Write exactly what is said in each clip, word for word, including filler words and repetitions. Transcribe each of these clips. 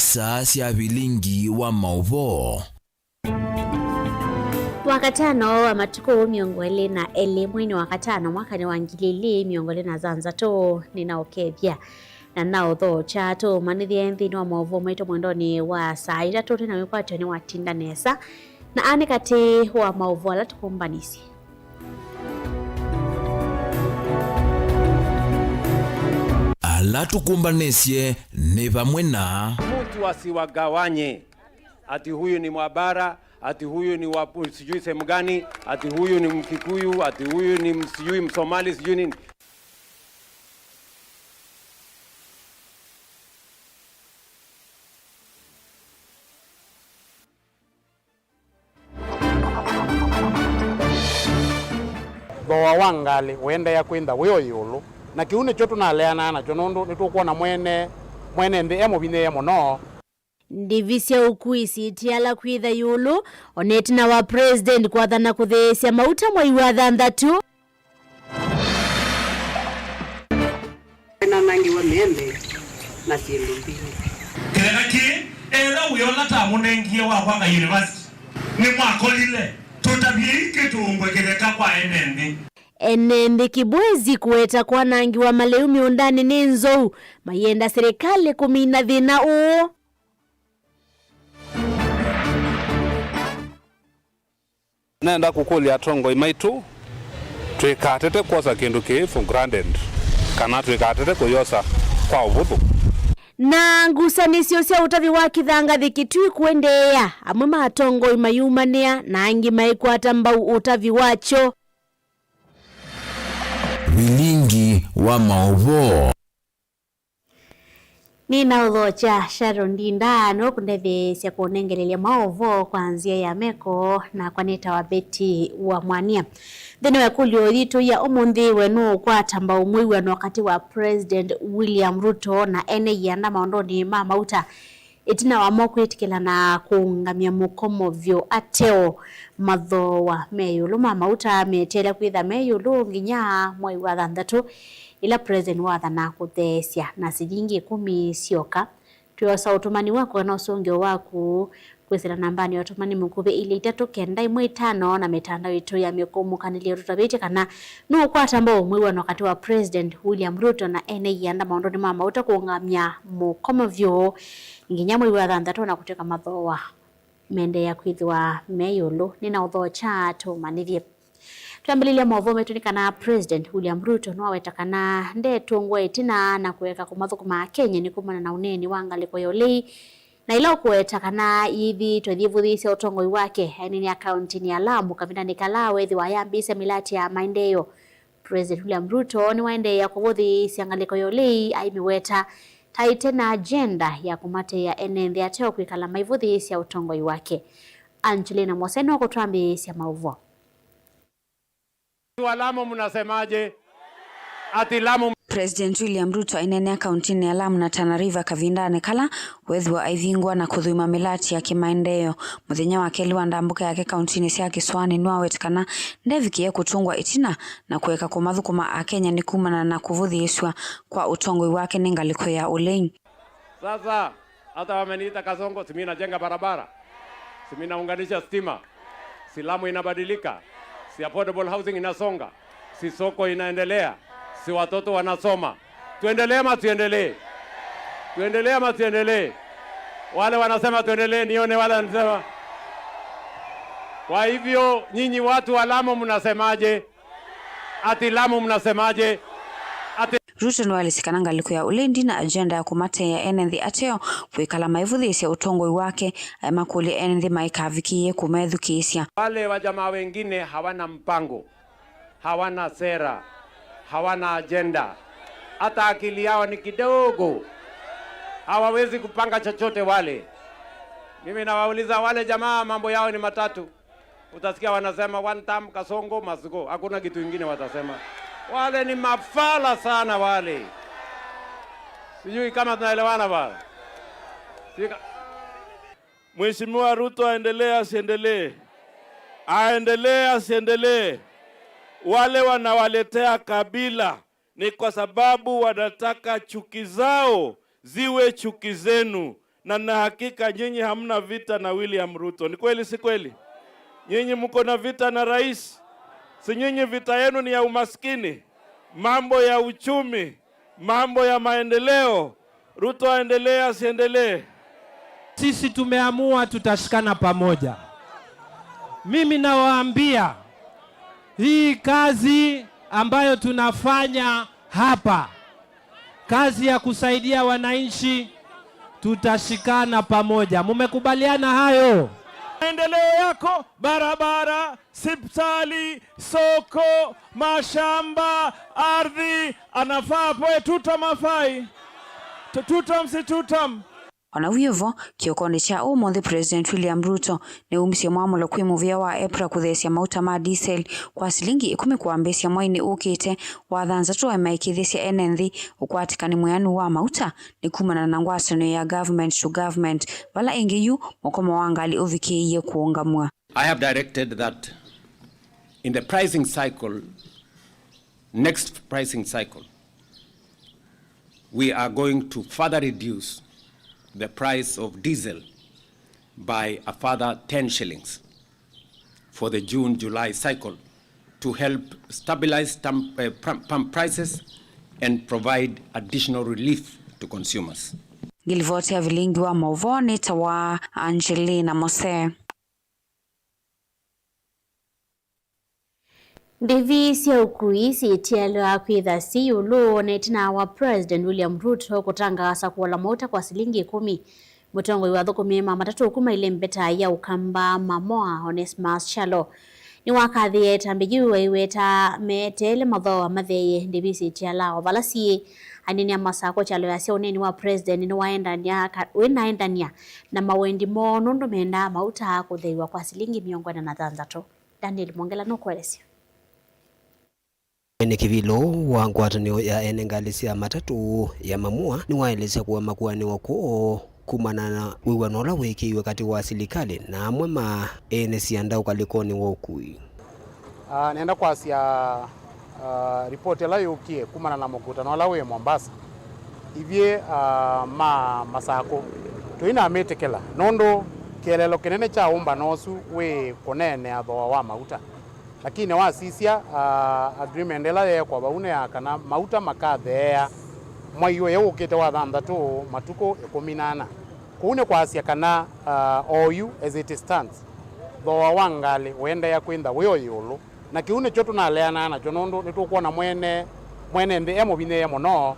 Saa sya vilingi wa maũvoo. Wakatano wa matukũ mĩongo ĩlĩ na elĩ mweinĩ wa katano mwakanĩ wa ngili ilĩ mĩongo ĩlĩ na thanthatũ, nĩnaũkethya na naũthokya tũmanĩthye nthĩnĩ wa maũvoo maitũ mwendonĩ wa saa itatũ. Twĩna wĩkwatyo nĩ watinda nesa na anĩ katĩ wa maũvoo ala tũkũmbanisye. Ala tũkũmbanisye nĩ vamwe na. Mtu asiwagawanye. Ati huyu ni Mwabara, ati huyu ni wa sijui sehemu gani, ati huyu ni Mkikuyu, ati huyu ni sijui Msomali, sijui nini. Thooa wa ngalĩ ũendeea kwĩntha wĩ o ĩũlũ, na kĩu nĩkyo tũnaleanaa nakyo nũndũ nĩtũkwona mwene, mwene nthĩ e mũvinyĩĩe mũno. Ndivi sya ũkui siitiala kwĩtha ĩũlũ, o na ĩtina wa President kwathana kũtheesya mauta mwei wa thanthatũ. Enanangĩwa mĩembe na syĩndũ mbingĩ. Kĩtheka kĩĩ, etha wĩa ũla tamũnengie wa kwaka university nĩmwakolile, tũtavyei kĩtũngwe kĩtheka kwa ene nthĩ. Ene nthĩ Kibwezi kũweta kwanangĩwa malĩu mĩũndanĩ nĩ nzou, mayenda silikalĩ kũmina thĩna ũũ. Nenda kũkũlya atongoi maitũ tũikatete kwosa kĩndũ kĩĩ for granted, kana tũikatete kũyosa kwa ũvũthũ. Na ngusanĩsyo sya ũtavi wa kĩthangathĩ Kitui kũendeea, amwe ma atongoi mayumanĩa na angĩ maikwata mbau ũtavi wakyo. Vilingi wa maũvoo. Nĩnaũthokya Sharon Ndinda nũkũndetheesya kũnengelelya maũvoo kwa nzĩa ya meko, nakwa nĩtawa Betty wa Mwania. Nthĩnĩ wa ĩkũlyo yitũ ya ũmũnthĩ, we nũũkwata mbau mwĩw'ano katĩ wa President William Ruto na ene ianda maũndũnĩ ma mauta, ĩtina wamo kwĩtĩkĩlana kũũngamya mũkomo vyũ ateo? Mathooa me ĩũlũ ma mauta meteele kwĩtha me ĩũlũ nginya mwei wa thanthatũ, ĩla President wathanaa kũtheesya na silingi ĩkũmi syoka. Twĩosa ũtũmani waku kana ũsũngĩo waku kwĩsĩla nambanĩ ya ũtũmani mũkuvĩ ilĩ itatũ kenda ĩmwe itano na mĩtandao itũ ya mĩkũmũkanĩlyo. Tũtavĩtye kana nũũkwata mbau mwĩw'ano katĩ wa President William Ruto na ene ianda maũndũnĩ ma mauta kũũngamya mũkomo vyũ nginya mwei wa thanthatũ, na kũtw'ĩka mathooa mendeea kwĩthĩwa me ĩũlũ. Nĩnaũthokya tũmanyĩthye. Twambĩlĩlya maũvoo maitũ nĩ kana President William Ruto nĩwaweta kana ndetũngwa ĩtina na kũeka kũmathũkũma Akenya nĩ kumana na ũneeni wa ngalĩko ya ũlei, na ĩla ũkũweta kana yĩthĩĩtwe yĩvũthĩĩsya ũtongoi wake aineenea kauntinĩ ya Lamu kavindanĩ kala weethĩwa ayambĩĩsya mĩlati ya maendeeo. President William Ruto nĩwaendeea kũvũthĩĩsya ngalĩko ya ũlei aimĩweta ta ĩte na agenda ya kũmateea ene nthĩ ateo kwĩkala maivũthĩĩsya ũtongoi wake. Angelina Mose nũkũtwambĩĩsya maũvoo. Wa Lamu mnasemaje? Ati Lamu. President William Ruto aineenea kauntinĩ ya Lamu na Tana River kavindanĩ kala weethĩwa aivingũa na kũthũima mĩlati ya kĩmaendeeo. Mũthenya wa kelĩ wa ndambũka yake kauntinĩ sya Kĩsũanĩ nĩwaweta kana ndevikĩe kũtũngwa ĩtina na kũeka kũmathũkũma Akenya nĩ kumana na kũvũthĩĩsw'a kwa ũtongoi wake nĩ ngalĩko ya ũlei. Sasa hata wameniita Kasongo, si mimi najenga barabara, si mimi naunganisha stima, si Lamu inabadilika, si affordable housing inasonga, si soko inaendelea, si watoto wanasoma. Tuendelee ama tuendelee? Tuendelee ama tuendelee? Wale wanasema tuendelee, nione wale wanasema. Kwa hivyo nyinyi watu wa Lamu mnasemaje? Ati Lamu mnasemaje? Ati Ruto nĩwaelesye kana ngalĩko ya ũlei ndĩna agenda ya kũmateea ene nthĩ ateo kwĩkala maivũthĩĩsya ũtongoi wake, aimakũlya ene nthĩ maikavikĩĩe kũmethukĩĩsya. Wale wajamaa wengine hawana mpango, hawana sera, hawana agenda. Hata akili yao ni kidogo. Hawawezi kupanga chochote wale. Mimi nawauliza wale jamaa, mambo yao ni matatu. Utasikia wanasema one term, Kasongo must go. Hakuna kitu ingine watasema. Wale ni mafala sana wale. Sijui kama tunaelewana bwana. Sika... Mheshimiwa Ruto aendelee asiendelee? Aendelee asiendelee? Wale wanawaletea kabila ni kwa sababu wanataka chuki zao ziwe chuki zenu. Na na hakika nyinyi hamna vita na William Ruto. Ni kweli, si kweli? Nyinyi mko na vita na rais. Si nyinyi vita yenu ni ya umaskini, mambo ya uchumi, mambo ya maendeleo. Ruto aendelee, asiendelee? Sisi tumeamua tutashikana pamoja. Mimi nawaambia, hii kazi ambayo tunafanya hapa, kazi ya kusaidia wananchi, tutashikana pamoja. Mumekubaliana hayo? Maendeleo yako, barabara, sipitali, soko, mashamba, ardhi, anafaa apoe tuta mafai. Tu-, tutam si tutam. O na wĩ o vo, kĩokonĩ kya ũmũnthĩ, President William Ruto nĩwumisye mwamũlo kwĩ mũvĩa wa EPRA kũtheesya mauta ma diesel kwa silingi ĩkũmi kwambĩĩsya mwainĩ ũkĩte wa thanthatũ, amaĩkĩĩthĩsya ene nthĩ ũkwatĩkani mwĩanu wa mauta nĩ kumana na ngwatanĩo ya government to government, vala ĩngĩ yu mũkomo wa ngalĩ ũvikĩĩie kũũngamw'a. I have directed that in the pricing cycle, next pricing cycle, we are going to further reduce the price of diesel by a further ten shillings for the June July cycle to help stabilize tam-, uh, pump, pump prices and provide additional relief to consumers. Ngilivoti ya vilingi wa maũvoo nĩ ta wa Angelina Mose. Ndĩvi sya ũkui syĩtialwa kwĩtha syĩ ĩũlũ o na ĩtina wa President William Ruto kũtangaasa kũola mauta kwa silingi ĩkũmi. Mũtongoi wa athũkũmi ma matatũ kuma ĩlembeta ya Ũkamba Mamoa, Onesmus Kyalo, nĩwakathĩĩe ĩtambya yĩu aiweta meteele mathooa matheeye ndĩvi syĩtialaa o vala syĩ. Aneenea Masakũ kyalo yasya ũneeni wa President nĩwaendany'a ka-, wĩnaendany'a na mawendi moo nũndũ mendaa mauta kũtheew'a kwa silingi mĩongo ĩna na thanthatũ. Daniel Mwongela nũkũelesya. Mwene kĩvĩlo wa ngwatanĩo ya ene ngalĩ sya matatũ ya Mamua nĩwaelesya kũema kũanĩwa kwoo kumana na wĩw'ano ũla wĩkĩiwe katĩ wa silikalĩ na amwe ma ene sianda ũkalĩkonĩ wa ũkui. Ah, nenda kwasya, ah, ripoti ĩla yũkie kumana na mũkutano ũla wĩ Mombasa. Ithyĩ, ah, ma Masakũ tũinamĩtĩkĩla nũndũ kĩeleelo kĩnene kya ũmbano ũsu wĩ kũneenea thooa wa mauta. Lakini wasisya, ah, agreement ĩla yeekwa vau nĩ ya kana mauta makatheea mwai ũyũ ũkĩte wa thanthatũ matukũ ĩkũmi na ana. Kũu nĩ kwasya kana, ah, oyu, as it stands, thooa wa ngalĩ ũendeea kwĩntha wĩ o ĩũlũ. Na kĩu nĩkyo tũnaleanaa nakyo nũndũ nĩtũkwona mwene, mwene nthĩ e mũvinyĩĩe mũno,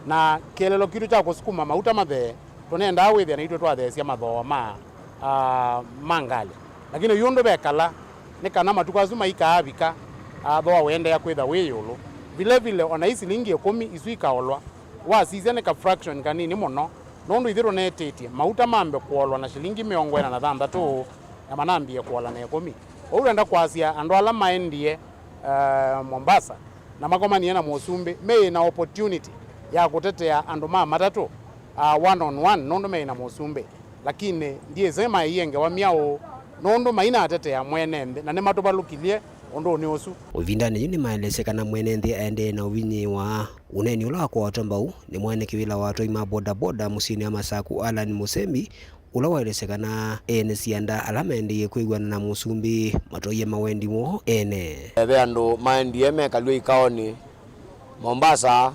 na kĩeleelo kitũ kya kũsukuma mauta mathee, tũnendaa wĩthĩa naitũ twatheesya mathooa ma, ah, ma ngalĩ. Lakini yu ũndũ vekala, nĩ kana matukũ asu maikaavika, ah, thooa ũendeea kwĩtha wĩ ĩũlũ. Vile vile, o na ii silingi ĩkũmi isu ikaolwa, wasisya nĩ ka fraction kanini mũno, nũndũ ithyĩ tũnetĩtye mauta mambe kũolwa na silingi mĩongo ĩna na thanthatũ, na manambie kũola na ĩkũmi. Ũu wenda kwasya andũ ala maendie, eh, Mombasa na makomanie na mũsumbĩ meĩ na opportunity ya kũtetea andũ ma matatũ, ah, one on one, nũndũ meĩ na mũsumbĩ. Lakini ndyĩsĩ maĩie ngewa myaũ, nũndũ mainatetea mwene nthĩ na nĩmatũvalũkilye ũndũnĩ ũsu. Ĩvindanĩ yĩu nĩmaelesye kana mwene nthĩ aendee na ũvinyĩĩwa ũneeni ũla wakwatwa mbau nĩ mwene kĩvĩla wa atwai ma bodaboda mũsyĩnĩ wa Masaku, Allan Mũsembi, ũla waelesye kana ene sianda ala maendie kwĩw'ana na mũsumbĩ matwaie mawendi moo ene. Ve andũ maendie mekalw'e ikaonĩ Mombasa,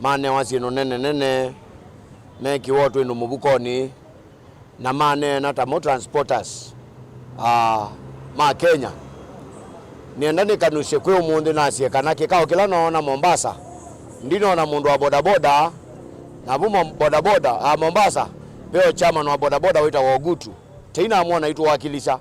manewa syĩndũ nene nene, mekĩwa o twĩndũ mũvukonĩ, na maneena ta mo transporters, ah, ma Kenya. Nĩenda nĩkanusye kwĩ ũmũnthĩ nasye kana kĩkao kĩla noona Mombasa, ndinoona mũndũ wa bodaboda, na vu mo-, bodaboda, ah, Mombasa, ve o chairman wa bodaboda wĩtawa Ogutu. Tei namwona aitũwakilisha.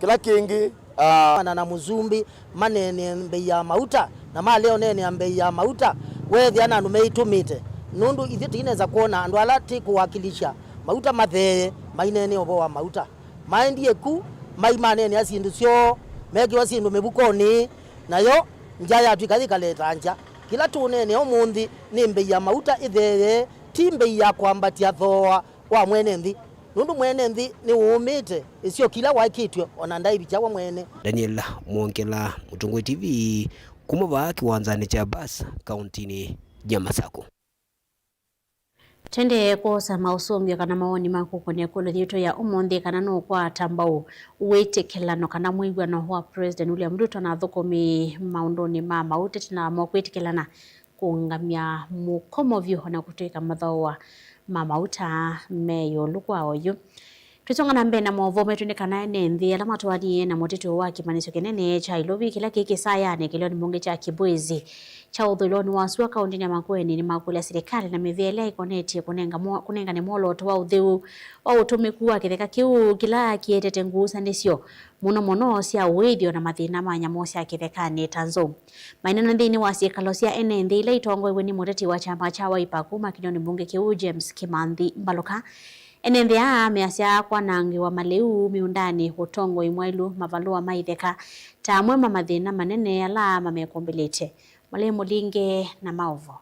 Kĩla kĩngĩ, ah, na, na mũsumbĩ maneenee mbei ya mauta, na malea ũneenea mbei ya mauta, weethĩa na andũ meitũmĩte, nũndũ ithyĩ tũinesa kwona andũ ala tĩkũwakilisha mauta matheeye maineenea ũvoo wa mauta. Maendie ku, mai maneenea syĩndũ syoo, mekĩwa syĩndũ mĩvukonĩ, nayo ngya yatw'ĩka yĩkaleta ngya. Kĩla tũũneenea ũmũnthĩ nĩ mbei ya mauta ĩtheeye, ti mbei ya kwambatya thooa wa mwene nthĩ, nũndũ mwene nthĩ nĩwũũmĩte ĩsio kĩla waĩkĩtw'e, o na ndaivikya we mwene. Daniel Mwongela, Mũtongoi T V, kuma vaa kĩwanzanĩ kya bus kauntinĩ ya Masakũ. Twendee kwosa maũsũngĩo kana mawoni maku ũkonĩa ĩkũlyo yitũ ya ũmũnthĩ, kana nũkwata mbau wĩtĩkĩlano kana mwĩw'ano wa President William Ruto na athũkũmi maũndũnĩ ma maũteti na mo kwĩtĩkĩlana kũũngamya mũkomo vyũ, o na kũtw'ĩka mathoa ma mauta me ĩũlũ kwa oyu. Twĩsonga na mbee na maũvoo maitũ, nĩ kana ene nthĩ ala matwaanie na mũtitũ wa kĩmanyĩsyo kĩnene kya Ilovi kĩla kĩ kĩsayanĩ kĩlĩonĩ mbunge kya Kibwezi kya ũthũĩlonĩ wa sua kaũntĩnĩ ya Makueni nĩmakũlya silikalĩ na mĩvĩa ĩla ĩkonetye kũnenga mo-, kũnengane mwolooto wa ũtheu wa ũtũmĩku wa kĩtheka kĩu kĩla kĩetete ngusanĩsyo mũno mũno sya ũĩthyo na mathĩna ma nyamũ sya kĩthekanĩ ta nzou. Maineena nthĩnĩ wa syĩkalo sya ene nthĩ ila itongoew'e nĩ mũteti wa kyama kya Wiper kuma kĩnyonĩ mbunge kĩu, James Kimanthi Mbaluka, ene nthĩ aa measya kwanangĩwa malĩu mĩũndanĩ, ũtongoi mwaĩlu, mavalũa ma itheka ta amwe ma mathĩna manene ala mamekũmbĩlĩte. Mũlei Mũlinge na maũvoo.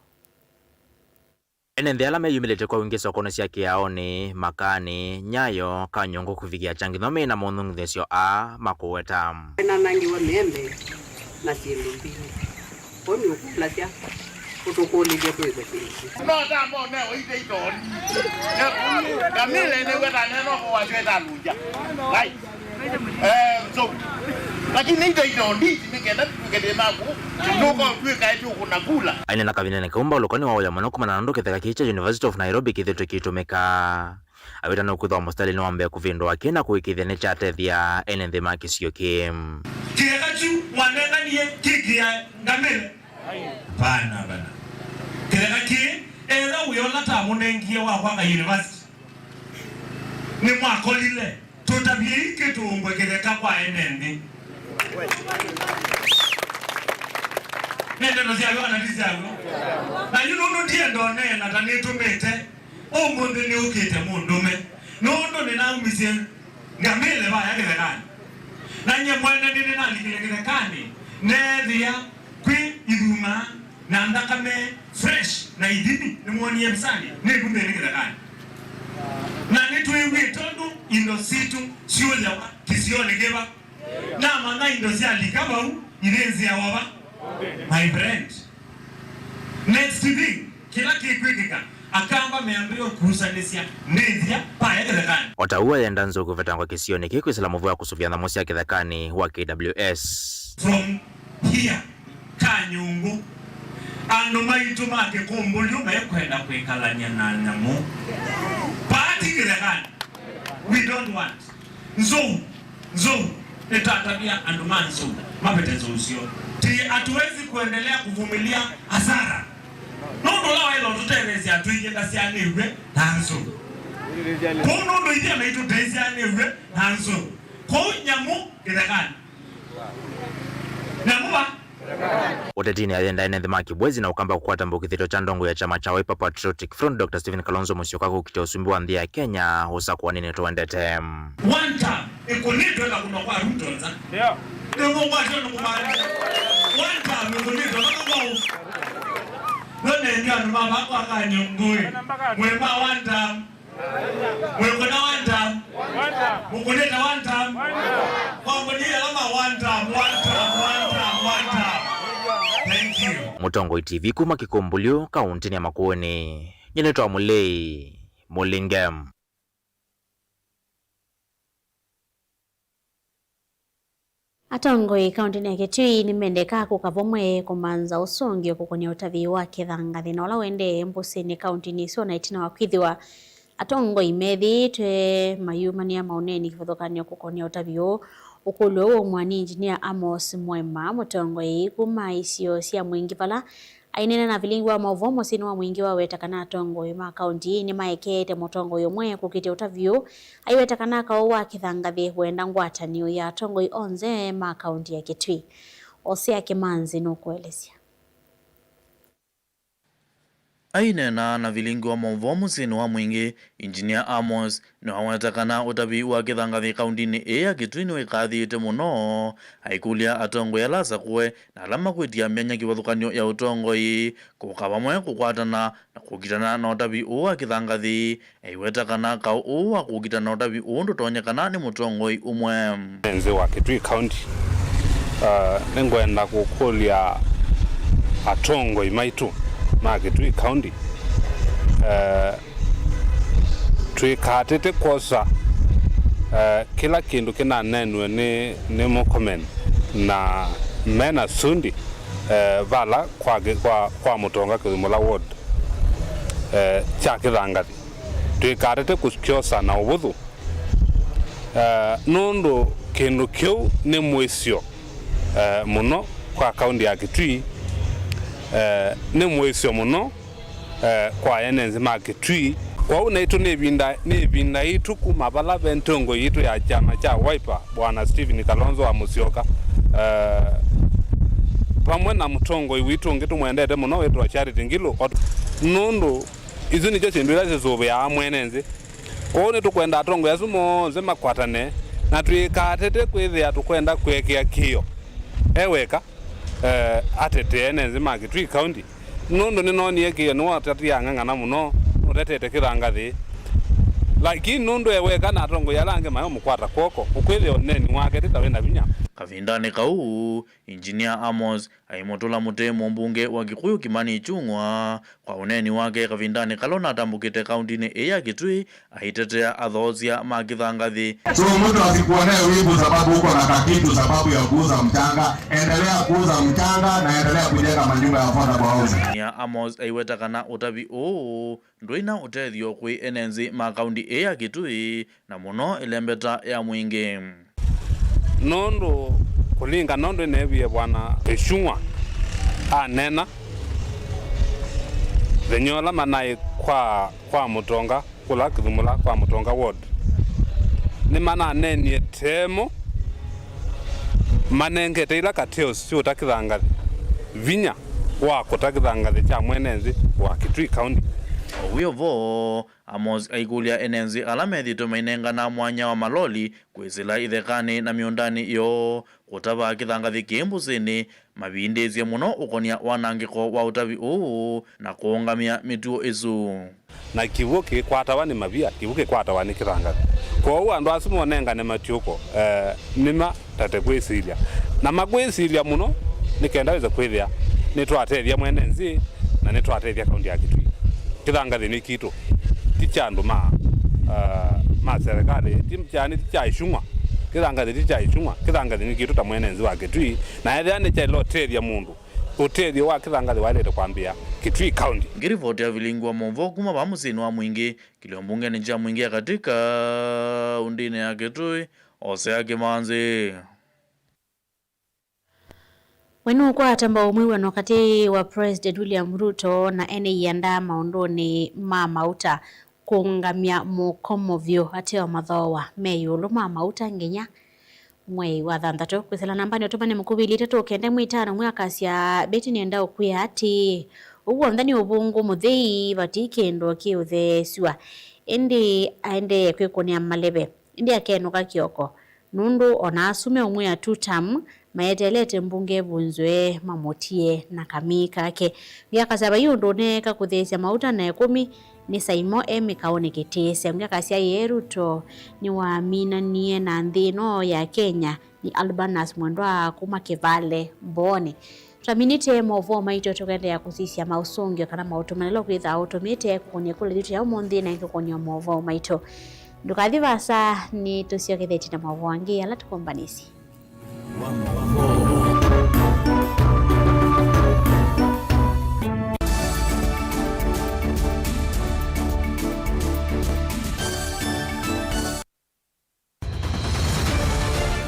Ene nthĩ ala meyumĩlĩte kwa wingĩ sokonĩ sya Kĩaonĩ, Makaanĩ, Nyayo, Kanyũngũ kũvikĩa Kyangĩtho me na monũng'ithĩsyo aa makũweta. Kwanangĩwa mĩembe na syĩndũ mbingĩ. Kwoou nĩũkũlasya ũtũkũlĩlye twĩw'e kĩndũ kĩu. No tamba ũneo ite itondi. Kamile nĩw'e taneno kũwasya ĩtalunja. Right. Eh, so, lakini ite itondi ici nĩ kenda tũtw'ĩke thĩ naku. Nũka ũtw'ĩka ĩtĩ ũkũna kula. Aineena kavindanĩ kau, Mbaluka nĩwaũya mũno kumana na ũndũ kĩtheka kĩĩ kya University of Nairobi kĩthĩtwe kĩitũmĩka. Awĩta nũkwĩthwa mũsitalĩnĩ wa mbee kũvĩndũa kĩ na kũĩkĩĩthya nĩkyatethya ene nthĩ ma kĩsio kĩĩ. Kĩtheka kyu mwanenganie kĩkĩa ngamĩle? Vana, vana. Kĩtheka kĩĩ, etha wĩ ũla tamũnengie wa kwaka university, nĩmwakolile. Tũtavyei kĩtũngwe kĩtheka kwa ene nthĩ. Nĩ ndeto sya w'o kana ti sya w'o? Na yu nũndũ ndienda ũneena ta nĩtũmĩte, ũmũnthĩ nĩũkĩte mũndũme, nũndũ nĩnaumisye ngamĩle vaya kĩthekanĩ. Na nyie mwene nĩnĩnalikile kĩthekanĩ, neethĩa kwĩ ithuma na nthakame fresh na ithimi, nĩmwonie mbisanĩ, nĩ vu nthĩnĩ kĩthekanĩ. Na nĩtwĩw'ĩte ũndũ indo sitũ syũyawa kĩsionĩ kĩva. Namanya indo syalika vau, ithĩnzĩawa va? My friend. Next thing, kĩla kĩkwĩkĩka, Akamba meambĩĩa kũkusanĩsya ndĩthya vaya kĩthekanĩ. O ta ũu ayenda nzou kũvetangwa kĩsionĩ kĩĩ kwĩsĩla mũvĩa wa kũsũvĩa nyamũ sya kĩthekanĩ wa K W S. From here, Kanyũngũ, andũ maitũ ma kĩkũmbũlyũ mekwenda kwĩkalany'a na nyamũ. Vaa ti kĩthekanĩ. We don't want. Nzou, nzou, nĩtatavya andũ ma nzou mavete nzou syoo. Ti, hatuwezi kuendelea kuvumilia hasara. Nũndũ ũla waĩle ũtũtetheesya atwĩie ndasyaanĩw'e na nzou. Kwoou nũndũ ithyĩ maitũ tũisyaanĩw'e na nzou. Kwoou nyamũ kĩthekanĩ. Nyamũ va? Ũtetinĩ, ayenda ene nthĩ ma Kibwezi na Ũkamba kũkwata mbũkĩthĩtyo kya ndongo ya kyama kya Wiper Patriotic Front, Doctor Stephen Kalonzo Musyoka kũkitĩa ũsumbĩ wa nthĩ ya Kenya ũsakũanĩnĩ tũendete. One term, ĩkũnĩtwe na kũnwa kwa Ruto nza. Yeah. Nĩmũkwatyo nĩ kũmaanisha. One term, ĩkũnĩtwe na kũnwa. Noneni andũ ma vakwa Kanyũngũĩ. Mwĩma one term. Mwĩkũna one term. Mũkũnĩte one term. Kwambũnie alama one term, one term, one term, one term. Thank you. Mũtongoi T V kuma Kĩkũmbũlyũ, kaũntĩnĩ ya Makueni. Nyie nĩtwa Mũlei Mũlinge. Atongoi kaũntĩnĩ ya Kitui nĩmendekaa kũka vamwe kũmantha ũsũngĩo kũkonya ũtavĩ wa kĩthangathĩ na ũla ũendee mbũsĩnĩ kaũntĩnĩ ĩsu, na ĩtina wa kwĩthĩwa atongoi methĩĩtwe mayumania maũneeni kĩvathũkany'o kũkonya ũtavĩ ũũ. Ũkũlyo ũũ waumwa nĩ Engineer Amos Mwema, mũtongoi kuma isio sya Mwingi vala aineena na vilingi wa maũvoo mũsyĩnĩ wa Mwingi, waweta kana atongoi ma kaũntĩ nĩmaekeete mũtongoi ũmwe kũkitĩa ũtavĩ ũũ, aiweta kana kaũ wa kĩthangathĩ wenda ngwatanĩo ya atongoi onthe ma kaũntĩ ya Kitui. Osea Kĩmanzi nũkũelesya. Aineena na vilingi wa maũvoo mũsyĩnĩ wa Mwingi, Engineer Amos nĩwaweta kana ũtavĩ wa kĩthangathĩ kaũntĩnĩ ĩĩ ya Kitui nĩwĩkathĩĩte mũno, aikũlya atongoi ala asakũe na ala makwĩtia myanya kĩvathũkany'o ya ũtongoi kũka vamwe kũkwatana na kũkitana na ũtavĩ ũũ wa kĩthangathĩ, aiweta kana kaũ ũũ wa kũkitana na ũtavĩ ũũ ndũtonyekana nĩ mũtongoi ũmwe. Nthĩ wa Kitui County, uh, nĩngwenda kũkũlya atongoi maitũ ma Kitui County, uh, Twĩkatĩte kwosa, eh, kĩla kĩndũ kĩnaneenwe nĩ, nĩ Murkomen na mena Sudi, eh, vala kwa, kwa, kwa mũtonga Kĩthumũla ward, eh, kya Kĩthangathĩ. Twĩkatĩte kũkyosa na ũvũthũ, eh, nũndũ kĩndũ kĩu nĩ mũĩsyo, eh, mũno kwa kaunti ya Kitui, eh, nĩ mũĩsyo mũno eh, kwa ene nthĩ ma Kitui. Kwoou naitũ nĩ ĩvinda, nĩ ĩvinda yitũ kuma vala ve ntongoi yitũ ya kyama kya Wiper, Bwana Stephen Kalonzo wa Musyoka, eh, vamwe na mũtongoi witũ ũngĩ tũmwendete mũno wĩtwa Charity Ngilu, o-, nũndũ isu nĩsyo syĩndũ ila sĩsũvĩaa mwene nthĩ. Kwoou nĩtũkwenda atongoi asu monthe makwatane, na twĩkatĩte kwĩthĩa tũkwenda kũekea kĩo e weka, eh, atetee ene nthĩ ma Kitui County. Nũndũ nĩnoonie kĩĩ nĩwe ũtatie ang'ang'ana mũno, ũtetete Kĩthangathĩ. Lakini nũndũ e weka na atongoi ala angĩ mayũmũkwata kw'oko, ũkwĩthĩa ũneeni wake ti ta wĩ na vinya. Kavindanĩ kau, Engineer Amos aimũtũla mũtĩ mũmbunge wa Kikuyu Kimani Ichung'wa kwa ũneeni wake kavindanĩ kala ũnatambũkĩte kauntinĩ ĩĩ ya Kitui, aitetea athoosya ma Kĩthangathĩ. So mtu asikuonee wivu sababu uko na kakitu sababu ya kuuza mchanga. Endelea kuuza mchanga na endelea kujenga manyumba ya affordable housing. Engineer Amos aiweta kana ũtavi ũũ ndũina ũtethyo kwĩ ene nthĩ ma kaunti ĩĩ ya Kitui, na mũno ĩlembeta ya mwingĩ. Nũndũ kũlingana ũndũ neewie Bwana Ichung'wa aneena, thenya ũla manaĩ kwa, kwa mũtonga kũla Kĩthumũla kwa mũtonga ward, nĩmananeenie temo manengete ila cartels syũta Kĩthangathĩ vinya wa kũta Kĩthangathĩ kya mwene nthĩ wa Kitui County. O wĩ o vo, Amos aikũlya ene nthĩ ala methĩĩtwe mainengana mwanya wa maloli kwĩsĩla ithekanĩ na mĩũndanĩ yoo kũtavaa Kĩthangathĩ kĩ mbũsĩnĩ mavindĩĩsye mũno ũkonia wanangĩko wa ũtavi ũũ na kũũngamya mĩtuo ĩsu. Na kĩw'ũ kĩkwatawa nĩ mavia, kĩw'ũ kĩkwatawa nĩ Kĩthangathĩ. Kwoou andũ asu monengane matiũko, eh, nĩma tate kwĩsilya. Na makwĩsilya mũno nĩ kenda wĩse kwĩthĩa nĩtwatethya mwene nthĩ na nĩtwatethya kaunti ya Kitui. Kĩthangathĩ nĩ kitũ, ti kya andũ ma, ah, ma serikali, ti kya, nĩ ti kya Ichung'wa. Kĩthangathĩ ti kya Ichung'wa, Kĩthangathĩ nĩ kitũ ta mwene nthĩ wa Kitui, na ethĩa nĩ kyaĩle ũtethya mũndũ, ũtethyo wa Kĩthangathĩ waĩlĩte kwambĩĩa Kitui County. Ngĩrivoti ya vilingi wa maũvoo kuma vaa mũsyĩnĩ wa Mwingĩ, kĩlio mbungenĩ kya Mwingĩ ya Katĩ kaũntĩnĩ ya Kitui, Hosea Kĩmanzi. We nũkwata mbau mwĩw'ano katĩ wa President William Ruto na ene ianda maũndũnĩ ma mauta kũũngamya mũkomo vyũ ateo mathooa me ĩũlũ ma mauta nginya mwei wa thanthatũ? Kwĩsĩla nambanĩ ũtũmane mũkuvĩ ilĩ itatũ kenda ĩmwe itano ĩmwe akasya, Betty nĩenda ũkwĩa atĩĩ, ũu w'onthe nĩ ũvũngũ mũthei, vati kĩndũ kĩũtheesw'a. Ĩndĩ aendee kwĩkũnĩa maleve, ĩndĩ akenũka kĩoko. Nũndũ o na asu meũmwĩa two term, maeteelete mbunge ĩvunzwe mamũtie na kamii kake. Ngiakasya vai ũndũ ũneeka kũtheesya mauta na ĩkũmi, nĩ Saimo e mĩkaũnĩ kĩtĩsya. Ngiakasya ĩĩ Ruto nĩwaminanie na nthĩ ĩno ya Kenya nĩ Albanus Mwendwa kuma Kĩvale Mbooni. Tũtaminĩte maũvoo maitũ tũkaendeea kũsisya maũsũngĩo kana maũtũmanĩlo kwĩthaa ũtũmĩte kũkũnĩa kũla ĩthitũ ya ũmũnthĩ na ĩkũkũnĩa maũvoo maitũ. Ndũkathi vaasa, nĩtũsyokethetye na maũvoo angĩ ala tũkũmbanĩsye.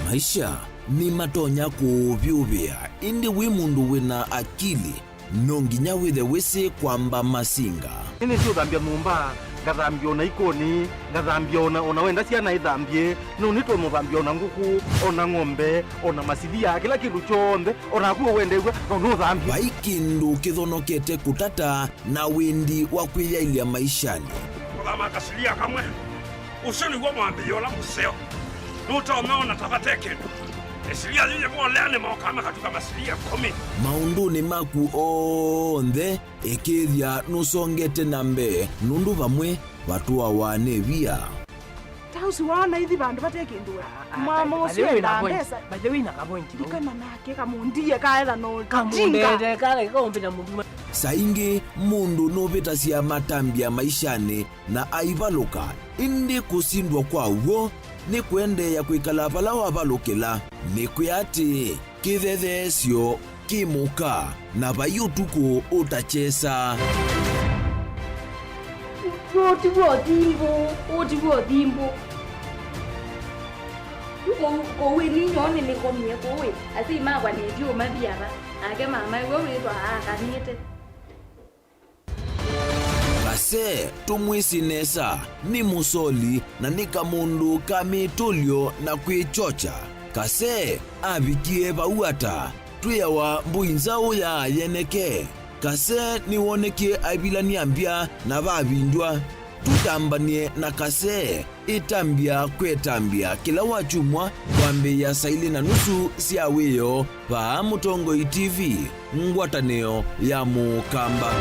Maisha nĩmatonya kũũvyũvĩa, ĩndĩ wĩ mũndũ wĩ na akili, no nginya wĩthe wĩsĩ kwamba masinga. Nĩnĩsĩ ũthambya nyũmba, ngathambya ona ikoni, ngathambya ona, ona wenda syana ithambye, no nĩtũmũthambya ona ngũkũ, ona ng'ombe, ona masilia, kĩla kĩndũ kyonthe, ona naku ũwendew'a, no nũthambye. Vai kĩndũ kĩthonokete kũtata na wĩndi wa kwĩyaĩlya maishanĩ. Kũthama kasilia kamwe. Ũsu nĩw'o mwambĩĩo ũla mũseo. Nũtonya ona ta vate kĩndũ. Ĩsilia yĩĩ yĩvoleanĩ mokaa makatuka masilia ĩkũmi. Maũndũnĩ maku onthe, ĩkĩĩthya nũsongete na mbee, nũndũ vamwe vatũawa nĩ via. Ta ũsu waona ithi vandũ vate kĩndũ we. Ah, ah, mama by the ũsu way, endaa wĩna point. Mbesa. By the way, wĩna ka point. Ndikana nake kamũndie kaetha no kamũndete kala kaumbĩta mũndũ. Saa ingĩ mũndũ nũvĩtasya matambya maishanĩ na aivalũka, ĩndĩ kũsindwa kwa w'o nĩ kũendeea kwĩkala vala wavalũkĩla. Nĩkwĩa atĩĩ, kĩthetheesyo kĩ mũka, na vai ũtukũ ũtakyesa. Ũũ tiw'o thimbũ, ũũ tiw'o thimbũ. Yu kũu, kũu ĩ ninyoo nĩnĩkomie kũu ĩ, asyai makwa nĩtyu ũmathi ava, nake mama ĩwe wĩthwa aakanĩte. Kase, tũmwĩsĩ nesa, nĩ mũsoli na nĩ kamũndũ ka mĩtũlyo na kwĩkyokya. Kase avikie vau ata? Twĩawa mbũi nzaũ ya yeneke. Kase nĩwonekie aivilany'a mbya na vavindw'a. Tũtambany'e na Kase, ĩtambya kwa ĩtambya kĩla wakyumwa kwambĩĩa saa ilĩ na nusu sya wĩoo vaa Mũtongoi T V, ngwatanĩo ya Mũkamba.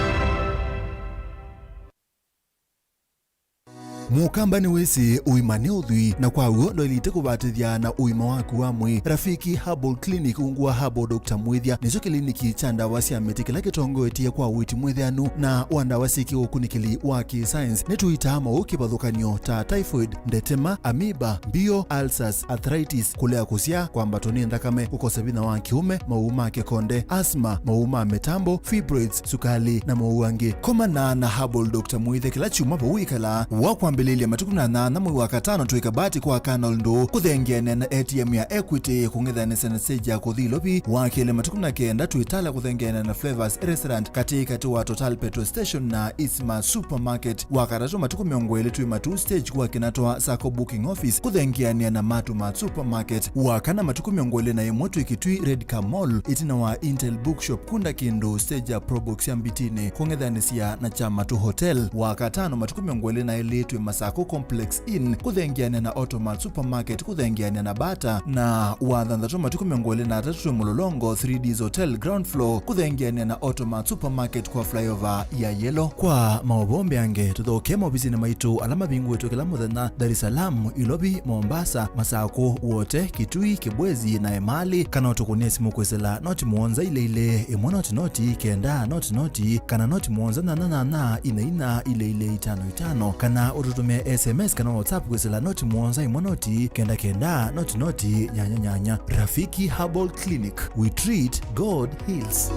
Mũkamba nĩwĩsĩ ũima nĩ ũthwii, na kwa w'o ndwaĩlĩte kũvatĩthya na ũima waku wa mwĩĩ. Rafiki Herbal Clinic, ungu wa Herbal Doctor Mwĩthya, nĩkyo kĩliniki kya ndawa sya mĩtĩ kĩla kĩtongoetye kwa ũiiti mwĩtheanu na wa ndawa syĩ kĩũkunĩkĩli wa kĩ-science. Nĩtũitaa maũũ kĩvathũkany'o ta typhoid, ndetema, amoeba, mbio, ulcers, arthritis, kũlea kũsyaa, kwambatwa nĩ nthakame, kũkosa vinya wa kĩũme, maũũ ma kĩkonde, asthma, maũũ ma mĩtambo, fibroids, sukali, na maũũ angĩ. Komana na Herbal Doctor Mwĩthya kĩla kyumwa vau wĩkalaa. Wa kwambĩlĩlya matukũ na nyanya mwei wa katano twĩka bahati kwa Colonel Ndũũ kũthengeanĩa na A T M ya Equity kũng'ethanĩsya na stage ya kũthi Ilovi. Wa kelĩ matukũ na kenda twĩ Tala kũthengeanĩa na Flavors Restaurant katĩkatĩ wa Total Petrol Station na Isma Supermarket. Wa katatũ matukũ mĩongo ĩlĩ twĩ Matuu stage kwa Kinatwa Sacco Booking Office kũthengeanĩa na Matu Mart Supermarket. Wa kana matukũ mĩongo ĩlĩ na ĩmwe twĩ Kitui Red Car Mall ĩtina wa Intel Bookshop kunda kĩndũ stage ya Probox ya Mbitinĩ kũng'ethanĩsya na Kyamatu Hotel. Wa katano matukũ mĩongo ĩlĩ na ĩlĩ twĩ Masako Complex Inn kũthengeanĩa na Automat Supermarket kũthengeanĩa na Bata, na wa thanthatũ matukũ mĩongo ĩlĩ na atatũ twĩ Mũlolongo three Ds Hotel ground floor kũthengeanĩa na Automat Supermarket kwa flyover ya Yellow. Kwa maũvoo mbeange, tũthoke maovisinĩ maitũ ala mavingũĩtwe kĩla mũthenya, Dar es Salaam, Ilovi, Mombasa, Masako, Wote, Kitui, Kibwezi na Emali, kana ũtũkũnĩe simũ kwĩsĩla noti mũonza ilĩ ilĩ, ĩmwe noti noti, kenda noti noti, kana noti mũonza nyanya nyanya, ina ina, ilĩ ilĩ, itano itano, kana ũtũtũmĩe S M S kana WhatsApp kwĩsĩla noti mũonza ĩmwe noti, kenda kenda, noti noti, nyanya nyanya. Rafiki Herbal Clinic, we treat, God heals.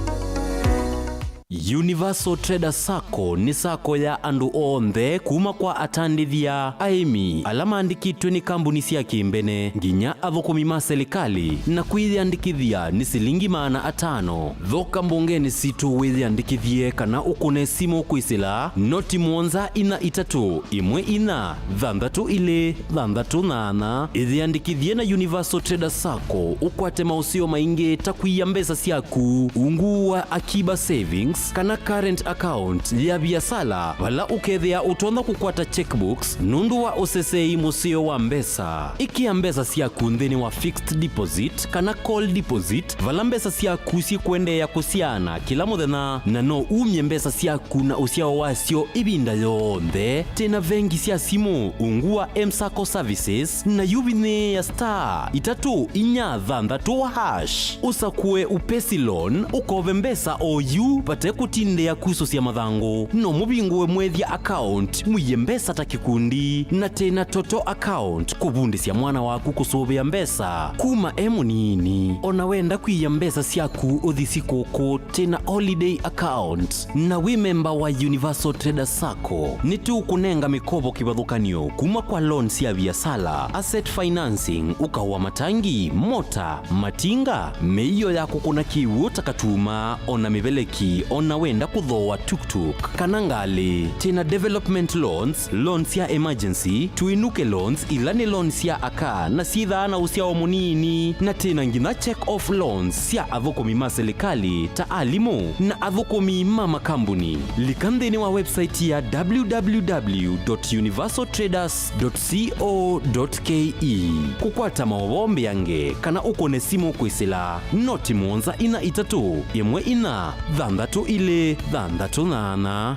Universal Trader Sacco nĩ sacco ya andũ onthe, kuma kwa atandĩthya, aĩmi, ala maandĩkĩtwe nĩ kambuni sya kĩmbene, nginya athũkũmi ma silikalĩ, na kwĩyĩandĩkĩthya nĩ silingi maana atano. Thoka mbongenĩ sitũ wĩyĩandĩkĩthye kana ũkũne simũ kwĩsĩla noti mũonza inya itatũ, ĩmwe inya, thanthatũ ilĩ, thanthatũ nyanya. Ĩyĩandĩkĩthye na Universal Trader Sacco, ũkwate maũseo maingĩ ta kũia mbesa syaku ungu wa Akiba Savings kana current account ya viasala, vala ũkethĩa ũtonya kũkwata checkbooks nũndũ wa ũsesei mũseo wa mbesa. Ĩkĩa mbesa syaku nthĩnĩ wa fixed deposit kana call deposit, vala mbesa syaku syĩkũendeea kũsyaana kĩla mũthenya, na no umye mbesa syaku na ũsyao wasyo ĩvinda yonthe. Twĩ na vengi sya simũ ungu wa M-Sacco Services, na yu vinyĩĩa star itatũ inya thanthatũ hash, ũsakũe Upesi Loan, ũkove mbesa o yu vate kũtindĩa kusũsya mathangũ. No mũvingũe Mwĩthya account, mũie mbesa ta kĩkundi, na twĩ na Toto account, kũvundĩsya mwana waku kũsũvĩa mbesa kuma e mũnini. O na wenda kwĩia mbesa syaku ũthi sikũkũ, twĩ na holiday account. Na wĩ memba wa Universal Trader Sacco, nĩtũkũnenga mĩkovo kĩvathũkany'o kuma kwa loan sya viasala, asset financing, ũkao wa matangi, mota, matinga, mĩio ya kũkũna kĩw'ũ ta katuma, o na mĩveleki, o na wenda kũthooa tuktuk kana ngalĩ. Twĩ na development loans, loan sya emergency, tũinũke loans, ila nĩ loan sya aka na syĩthaa na ũsyao mũnini, na twĩ na nginya check off loans sya athũkũmi ma silikalĩ ta alimũ na athũkũmi ma makambuni. Lika nthĩnĩ wa website ya w w w dot universal traders dot co dot k e kũkwata maũvoo mbeange kana ũkũne simũ kwĩsĩla noti mũonza inya itatũ, ĩmwe inya, thanthatũ ilĩ, thanthatũ nyanya.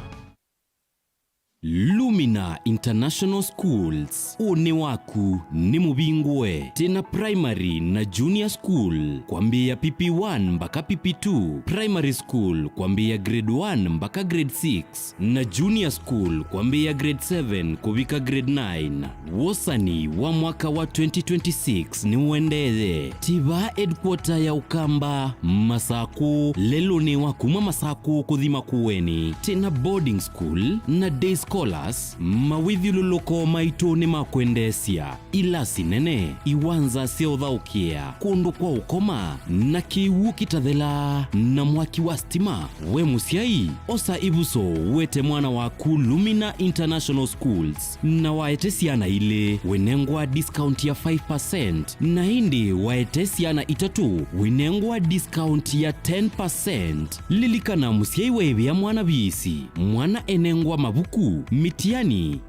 Lumi Lumina International Schools, ũnĩ waku nĩ mũvingũe. Twĩna primary na junior school kwambĩĩa P P one mbaka P P two, primary school kwambĩĩa grade one mbaka grade six, na junior school kwambĩĩa grade seven kũvika grade nine. Wosani wa mwaka wa twenty twenty-six nĩũendee. Twĩ vaa headquarter ya Ũkamba, Masakũ, lelũnĩ wa kuma Masakũ kũthi Makueni. Twĩna boarding school na day scholars, mawĩthyũlũlũko maitũ nĩ ma kwendeesya. Ilasi nene, iwanza sya ũthaũkĩa, kũndũ kwa ũkoma, na kĩw'ũ kĩtathelaa, na mwaki wa stima. We mũsyai, osa ĩvuso ũete mwana waku Lumina International Schools, na waete syana ilĩ, wĩnengwa discount ya five percent, na ĩndĩ waete syana itatũ, wĩnengwa discount ya ten percent. Lilikana, mũsyai waĩvĩa mwana viisi, mwana enengwa mavuku, mitiani,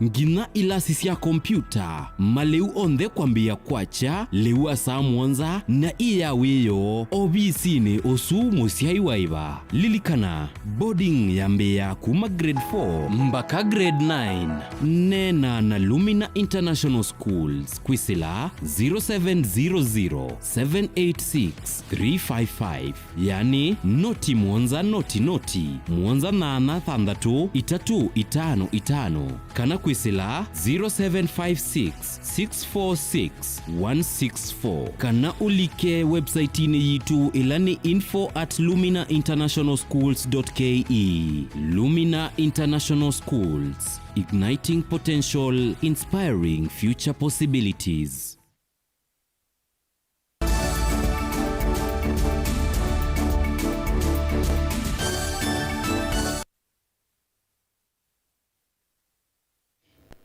nginya ilasi sya kompyuta, malĩu onthe kwambĩĩa kwakya lĩu wa saa mũonza na ĩ ya wĩoo ovisinĩ ũsu mũsyai waĩva. Lilikana, boarding yambĩĩa kuma grade four mbaka grade nine. Neena na Lumina International Schools kwĩsĩla zero seven zero zero, seven eight six, three five five. Yani, noti mũonza noti noti, mũonza nyanya thanthatũ itatũ itano itano, kana kwĩsĩla zero seven five six, six four six, one six four, kana ũlike website-inĩ yitũ ĩla nĩ info at lumina international schools dot K E. Lumina International Schools, igniting potential, inspiring future possibilities.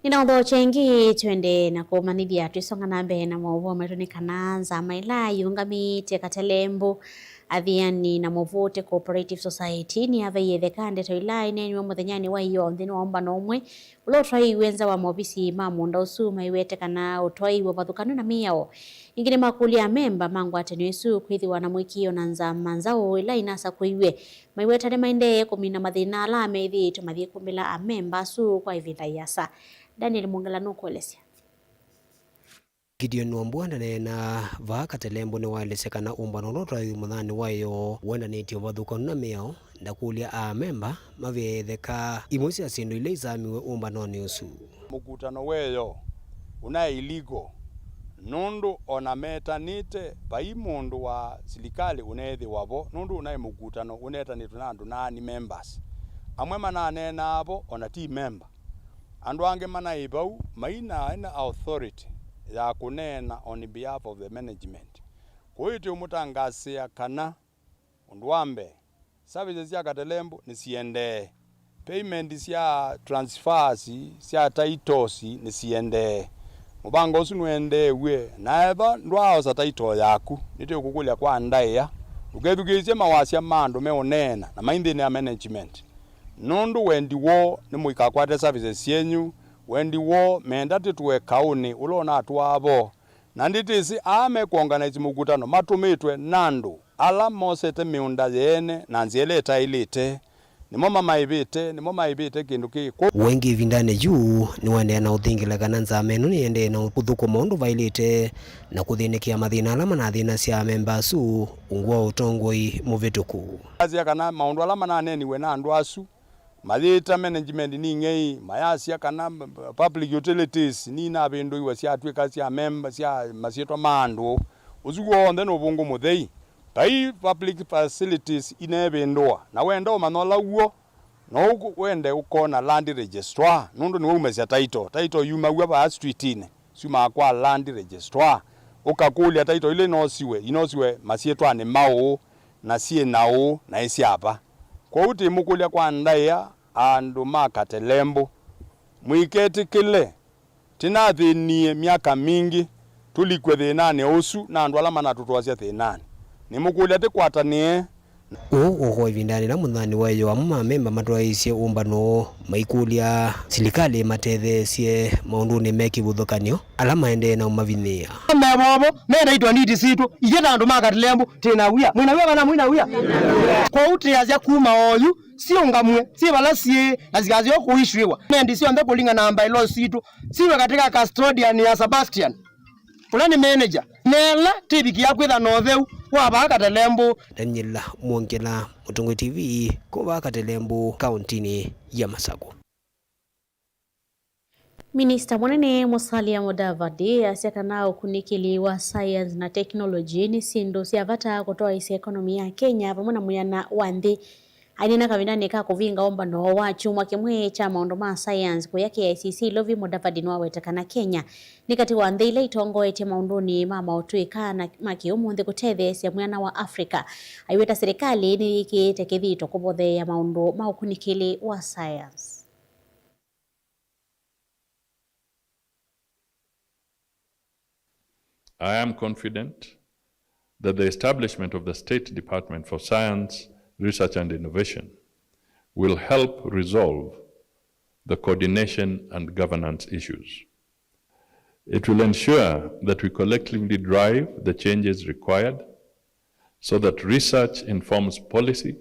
Nĩnaũthokya ĩngĩ, twende na kũmanyĩthya twĩsonga na mbee na maũvoo maitũ nĩ kana nzama ĩla yĩũngamĩtye Katelembũ, Athiani na Mũvũte Cooperative Society nĩyaveie ĩtheka ndeto ila ineeniwe mũthenyanĩ wa ĩyoo nthĩnĩ wa ũmbano ũmwe ũla ũtwaiiw'e nza wa movisi ma mũũnda ũsu, maiwete kana ũtwaii wa ũvathũkanu na mĩao ĩngĩ nĩmakũlya amemba ma ngwatanĩo ĩsu kwĩthĩwa na mũĩkĩĩo na nzama nzaũ ila inasakũiw'e. Maiweta nĩmaendee kũmina mathĩna ala methĩĩtwe mayĩkumbĩla amemba asu kwa ĩvinda ĩasa. Daniel Mwongela nũkũelesya. Gideon Wambua ndaneenaa vaa Katelembũ nĩwaelesya kana ũmbano ũla ũtwaiiw'e mũthenyanĩ wa ĩyoo wendanĩtye ũvathũkanu na mĩao, ndakũlya amemba mavee ĩtheka imwe sya syĩndũ ila isamiwe ũmbanonĩ ũsu. Mũkutano wa ĩyoo ũnaĩ illegal, nũndũ o na metanĩte, vai mũndũ wa silikalĩ ũneethĩwa vo, nũndũ ũnaĩ mũkutano ũnetanĩtwe na andũ naani, members. Amwe mananeenaa vo o na ti memba. Andũ angĩ manaĩ vau mainaĩ na authority ya kũneena on behalf of the management. Kwoou tũũmũtangaasĩa kana, ũndũ wa mbee, services sya Katelembũ nĩsiendee. Payment sya transfers, sya titles nĩsiendee. Mũvango ũsu nũendeew'e, na ethĩwa ndwaaosa title yaku, nĩtũkũkũlya kwa ndaĩa. Ndũkethukĩĩsye mawasya ma andũ meũneena na mai nthĩnĩ ya management, nũndũ wendi woo nĩ mũikakwate services syenyu, wendi woo menda tĩtũe kaũnĩ ũla ũnatũaa vo. Na ndĩtĩsĩ aa mekũorganize mũkutano matũmĩtwe na andũ ala mosete mĩũnda yeene na nzĩa ĩla ĩtaĩlĩte. Nĩmo mamaĩvĩte, nĩmo maĩvĩte kĩndũ kĩĩ kũu. Wengĩ ĩvindanĩ yu nĩwaendeea na ũthingĩla kana nzama ĩno nĩyĩendee na kũthũkũma ũndũ vaĩlĩte na kũthĩnĩkĩa mathĩna ala manathĩnasya amemba asu ungu wa ũtongoi mũvĩtũku. Asya kana maũndũ ala mananeeniwe na andũ asu mayĩta management nĩ ng'ei, mayasya kana public utilities ninavĩndũiwe syatw'ĩka sya memba sya masyĩtwa ma andũ. Ũsu w'onthe nĩ ũvũngũ mũthei. Vai public facilities ineevĩndũa, na wenda ũmanya ũla w'o, no ũku wende ũkona land registrar, nũndũ nĩwe umesya title. Title yumaw'a vaa streetinĩ, syumaa kwa land registrar. Ũkakũlya title ila inosiwe, inosiwe masyĩtwanĩ maũ, na syĩ na ũũ, na ĩ sya va? Kwoou tĩmũkũlya kwa ndaĩa, andũ ma Katelembũ, mũiketĩkĩle tĩnathĩnie myaka mingĩ tũlikw'e thĩnanĩ ũsu na andũ ala manatũtwaasya thĩnanĩ. Nĩmũkũlya tĩkwatanĩe. Ũũ ũko ĩvindanĩ ĩla mũthenyanĩ wa ĩyoo amwe ma amemba matwaĩĩsye ũmbano ũũ maikũlya silikalĩ ĩmatetheesye maũndũnĩ me kĩvathũkany'o ala maendee na ũmavinyĩĩa. Mevovo, mena itwa nditi sitũ, ithyĩ ta andũ ma Katelembũ, twĩ na wia. Mwĩ na wia kana mwĩ na wia? Kwoou twĩasya kuma oyu, Siũngamw'e syĩ vala syĩ na sikaseo kũisw'ĩwa. Mendi syonthe kũlingana na bylaws sitũ siwe katika custodian ya Sebastian, ũla nĩ manager, na ĩla tĩvikĩa kwĩtha na ũtheu wa vaa Katelembũ. Daniel Mwongela, Mũtongoi T V, kũvaa Katelembũ, kaũntinĩ ya Masaku. Minista mũnene Musalia Mudavadi asya kana ũkunĩkĩli wa science na technology nĩ syĩndũ sya vata kũtwaĩsya ekonomi ya Kenya vamwe na mwĩana wa nthĩ. Aineena kavindanĩ ka kũvinga ũmbano wa kyumwa kĩmwe kya maũndũ ma science kũya K I C C Nairobi, Mudavadi nĩwaweta kana Kenya nĩ katĩ wa nthĩ ila itongoetye maũndũnĩ ma maũtũĩka na ma kĩũmũnthĩ kũtetheesya mwĩana wa Africa. Aiweta serikali nĩyĩkĩĩte kĩthito kũvotheea maũndũ ma ũkunĩkĩli wa science. I am confident that the establishment of the State Department for Science, Research and Innovation will help resolve the coordination and governance issues. It will ensure that we collectively drive the changes required so that research informs policy,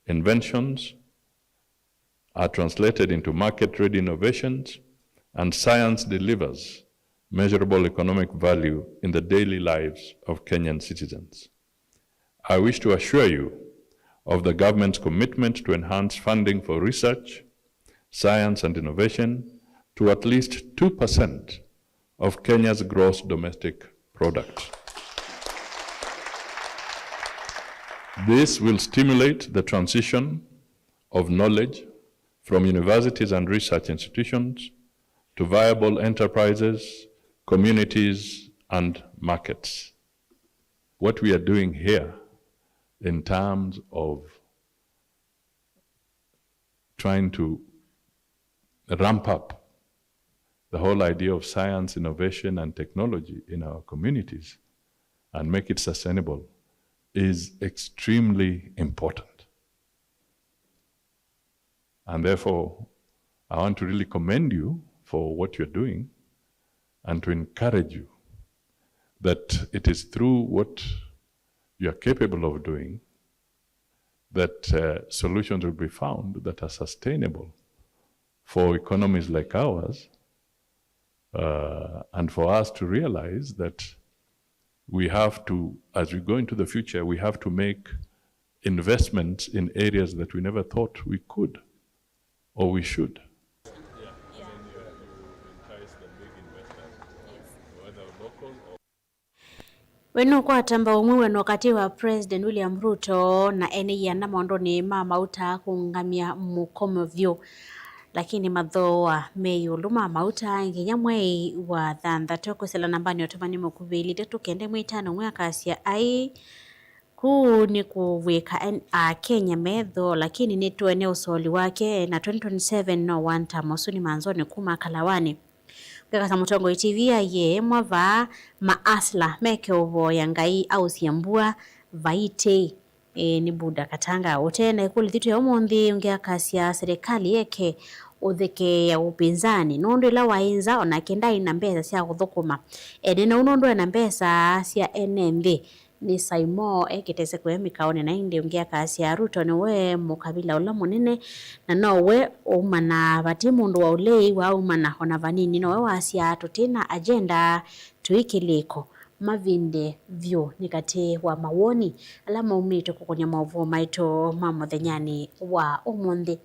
inventions are translated into market-ready innovations, and science delivers measurable economic value in the daily lives of Kenyan citizens. I wish to assure you of the government's commitment to enhance funding for research, science, and innovation to at least two percent of Kenya's gross domestic product. This will stimulate the transition of knowledge from universities and research institutions to viable enterprises, communities, and markets. What we are doing here in terms of trying to ramp up the whole idea of science, innovation, and technology in our communities and make it sustainable is extremely important. And therefore, I want to really commend you for what you're doing and to encourage you that it is through what you are capable of doing that, uh, solutions will be found that are sustainable for economies like ours, uh, and for us to realize that we have to, as we go into the future, we have to make investments in areas that we never thought we could or we should. We nũkwata mbau ũmwe wĩano katĩ wa President William Ruto na ene ianda maũndũnĩ ma mauta kũũngamya mũkomo vyũ. Lakini mathooa me ĩũlũ ma mauta nginya mwei wa thanthatũ kwĩsĩla nambanĩ ya ũtũmani mũkuvĩ ilĩ itatũ kenda ĩmwe itano ũmwe akasya ai. Kũu nĩ kũvw'ĩka Akenya metho, lakini nĩtũene ũsoli wake, na twenty twenty-seven no one term ũsu nĩ Manzoni kuma Kalawani. Ngekasa Mũtongoi T V aiee mwa vaa ma hustler meke ũvoya Ngai ausye mbua vaitĩ. Ĩĩ, nĩ Buda Katanga. Ũtee na ĩkũlyo thitũ ya ũmũnthĩ ũngĩ akasya serikali yeke ũthekeea ũpinzani nũndũ ĩla waĩ nza onake ndaĩ na mbesa sya kũthũkũma. Ene nau nũndũ ena mbesa sya ene nthĩ. Nĩ Saimo ekĩte ĩseko ya mĩkaonĩ, na ĩndĩ ũngĩ akasya Ruto nĩwe mũkavila ũla mũnene, na nowe ũumana, vati mũndũ wa ũlei waumana ona vanini. Nowe wasya tũtĩ na agenda, tũi kĩlĩko. Mavinde vyũ nĩ katĩ wa mawoni ala maumĩte kũkũnya maũvoo maitũ ma mũthenyanĩ wa ũmũnthĩ.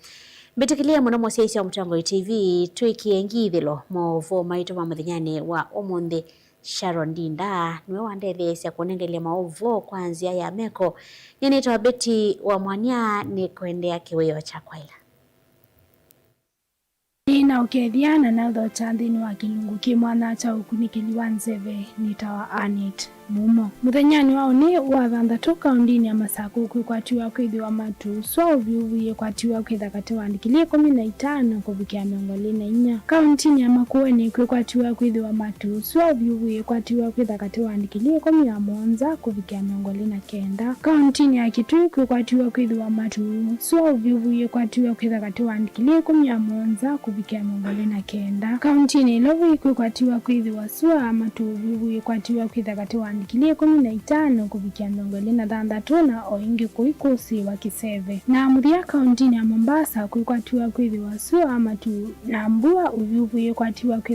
Mbĩtĩkĩlye mũno mũsyaĩĩsya wa Mũtongoi T V twĩkĩe ngithĩlo maũvoo maitũ ma mũthenyanĩ wa ũmũnthĩ. Sharon Ndinda nĩwe wandetheesya kũnengelya maũvoo kwa nzĩa ya meko. Nyie nĩtawa Betty wa Mwania, nĩkũendeea kĩwĩoo kya kwaĩla. Nĩ na ũkethya na nathokya nthĩnĩ wa kĩlungu kĩ mwanya kya ũkunĩkĩli wa nzeve. Nĩtawa Annet Mumo. Mũthenyanĩ wa ũnĩ wa thanthatũ, kaũndĩnĩ ya Masakũ kwĩkwatiw'a kwĩthĩwa matu sua ũvyũvu yĩkwatiw'a kwĩtha katĩ wa ndigilii ĩkũmi na itano kũvikĩa mĩongo ĩlĩ na inya. Kaũntĩnĩ ya Makueni kwĩkwatiw'a kwĩthĩwa matu sua ũvyũvu yĩkwatiw'a kwĩtha katĩ wa ndigilii ĩkũmi na mũonza kũvikĩa mĩongo ĩlĩ na kenda. Kaũntĩnĩ ya Kitui kwĩkwatiw'a kwĩthĩwa matu sua ũvyũvu yĩkwatiw'a kwĩtha katĩ wa ndigilii ĩkũmi na mũonza kũvikĩa mĩongo ĩlĩ na kenda. Kaũntĩnĩ ya Ilovi kwĩkwatiw'a kwĩthĩwa sua matu ũvyũvu yĩkwatiw'a kwĩtha katĩ wa ngili ikũmi na itano kũvikĩa mĩongo ĩlĩ na thanthatũ, na o ĩngĩ kũi kũsĩĩwa kĩseve. Na mũthya, kaũntĩnĩ ya Mombasa kwĩkwatiw'a kwĩthĩwa sua, matu, na mbua ũvyũvu yĩkwatiw'a kwĩ